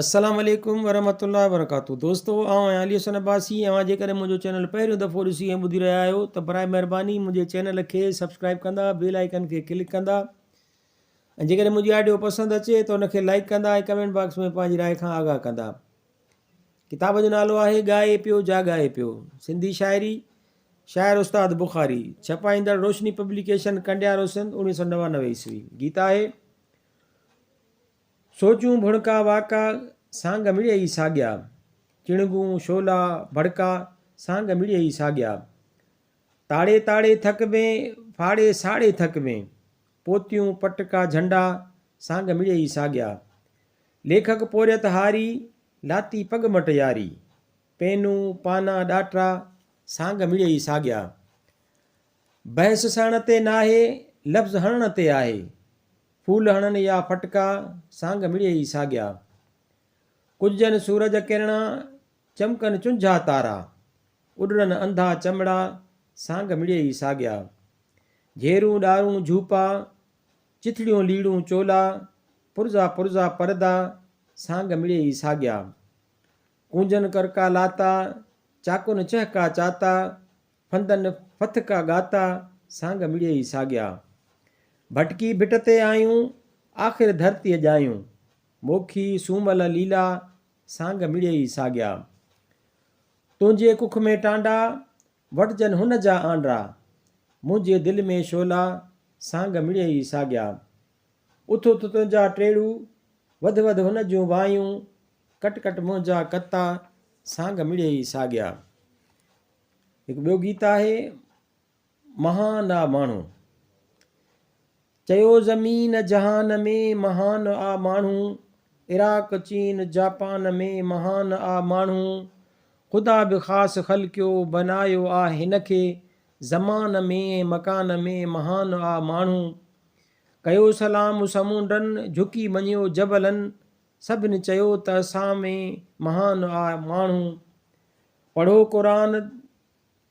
السلام عليڪم ورحمة الله وبرڪاته دوستو آئون آهيان علي حسن عباسي اوهان جيڪڏهن منهنجو چينل پهريون دفعو ڏسي ۽ ٻڌي رهيا آهيو ته برائي مهرباني منهنجي چينل کي سبسڪرائب ڪندا بيل آئيڪن کي ڪلڪ ڪندا ۽ جيڪڏهن منهنجي آڊيو پسند اچي ته ان کي لائڪ ڪندا ۽ ڪمينٽ باڪس ۾ پنهنجي راء کان آگاهه ڪندا ڪتاب جو نالو آهي ڳائي پيو جاڳائي پيو سنڌي شاعري شاعر استاد بخاري ڇپائيندڙ روشني پبليڪيشن ڪنڊيارو سنڌ 1999 عيسوي گيت آهي سوچون ڀڻڪا واڪا، سانگ مڙيئي ساڳيا. چڻنگون، شعلا، ڀڙڪا، سانگ مڙيئي ساڳيا. تاڙي تاڙي ٿڪبين، ڦاڙي ساڙي ٿڪبين. پوتيون، پٽڪا، جهنڊا، سانگ مڙيئي ساڳيا. ليکڪ پورهيت هاري، لاتي پڳ مٽ ياري. پينون، پانا، ڏاٽا، سانگ مڙيئي ساڳيا. بحث سهڻ تي ناهي، لفظ هڻڻ تي آهي. ڦول هڻن يا ڦٽڪا، سانگ مڙيئي ساڳيا. ڪجن سورج ڪرڻا، چمڪن چنجها تارا. اڏرن انڌا چمڙا، سانگ مڙيئي ساڳيا. جهيرون ڏارون جهوپا، چٿڙيون ليڙون چولا، پرزا پرزا پردا، سانگ مڙيئي ساڳيا. ڪونجن ڪرڪا لاتا، چاڪن چهڪا چاتا، ڦندن ڦٿڪا ڳاتا، سانگ مڙيئي ساڳيا. ڀٽڪي ڀٽ تي آيون، آخر ڌرتيء ڄايون. موکي، سومل، ليلا، سانگ مڙيئي ساڳيا. تنهنجي ڪک ۾ ٽانڊا، وٽجن هن جا آنڊا. منهنجي دل ۾ شعلا، سانگ مڙيئي ساڳيا. اٿ اٿ تنهنجا ٽيڙو، وڌ وڌ هن جون وايون. ڪٽ ڪٽ منهنجا ڪتا، سانگ مڙيئي ساڳيا. هڪ ٻيو گيت آهي، مهان آ ماڻهو. چيو زمين جهان ۾ مهان آ ماڻهو، عراق چين جاپان ۾ مهان آ ماڻهو، خدا به خاص خلقيو بنايو آ هن کي، زمان ۾ ۽ مڪان ۾ مهان آ ماڻهو. ڪيو سلام سمونڊن، جهڪي مڃيو جبلن، سڀني چيو ته اسان ۾ مهان آ ماڻهو. پڙهو قرآن،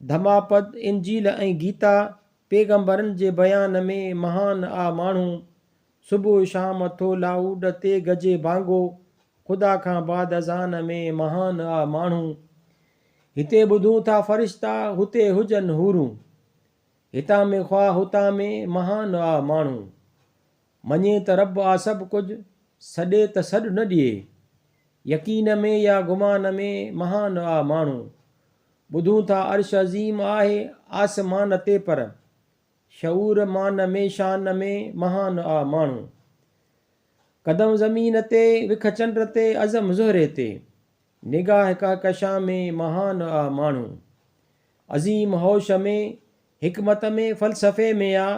ڌماپد، انجيل ۽ گيتا، پيغمبرن جي بيان ۾ مهان آ ماڻهو. صبح شام اٿو لائوڊ تي گجي بانگو، خدا کان بعد اذان ۾ مهان آ ماڻهو. هتي ٻڌون ٿا فرشتا، هتي هجن حورون. هتان ۾ خواه هتان ۾ مهان آ ماڻهو. مڃي ته رب آ سڀ ڪجهه، سڏي ته سڏ نه ڏئي. يقين ۾ يا گمان ۾، مهان آ ماڻهو. ٻڌون ٿا عرش عظيم آهي، آسمان تي پر. شعور مان ۾ شان ۾، مهان آ ماڻهو. قدم زمين تي، وک چنڊ تي، عزم زهري تي. نگاهه ڪهڪشان ۾، مهان آ ماڻهو. عظيم هوش ۾، حڪمت ۾، فلسفي ۾ آ،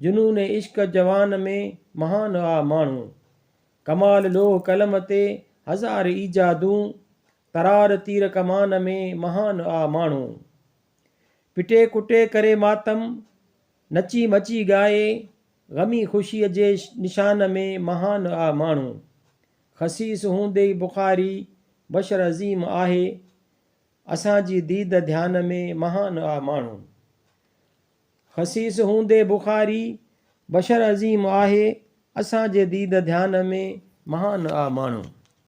جنون عشق جوان ۾ مهان آ ماڻهو. ڪمال لوح قلم تي هزار ايجادون، ترار تير ڪمان ۾ مهان آ ماڻهو. پٽي ڪٽي ڪري ماتم، نچي مچي ڳائي، غمي خوشيء جي نشان ۾ مهان آ ماڻهو. خسيس هوندي بخاري بشر عظيم آهي، اسان جي ديد ڌيان ۾ مهان آ ماڻهو. خسيس هوندي بخاري، بشر عظيم آهي، اسان جي ديد ڌيان ۾، مهان آ ماڻهو.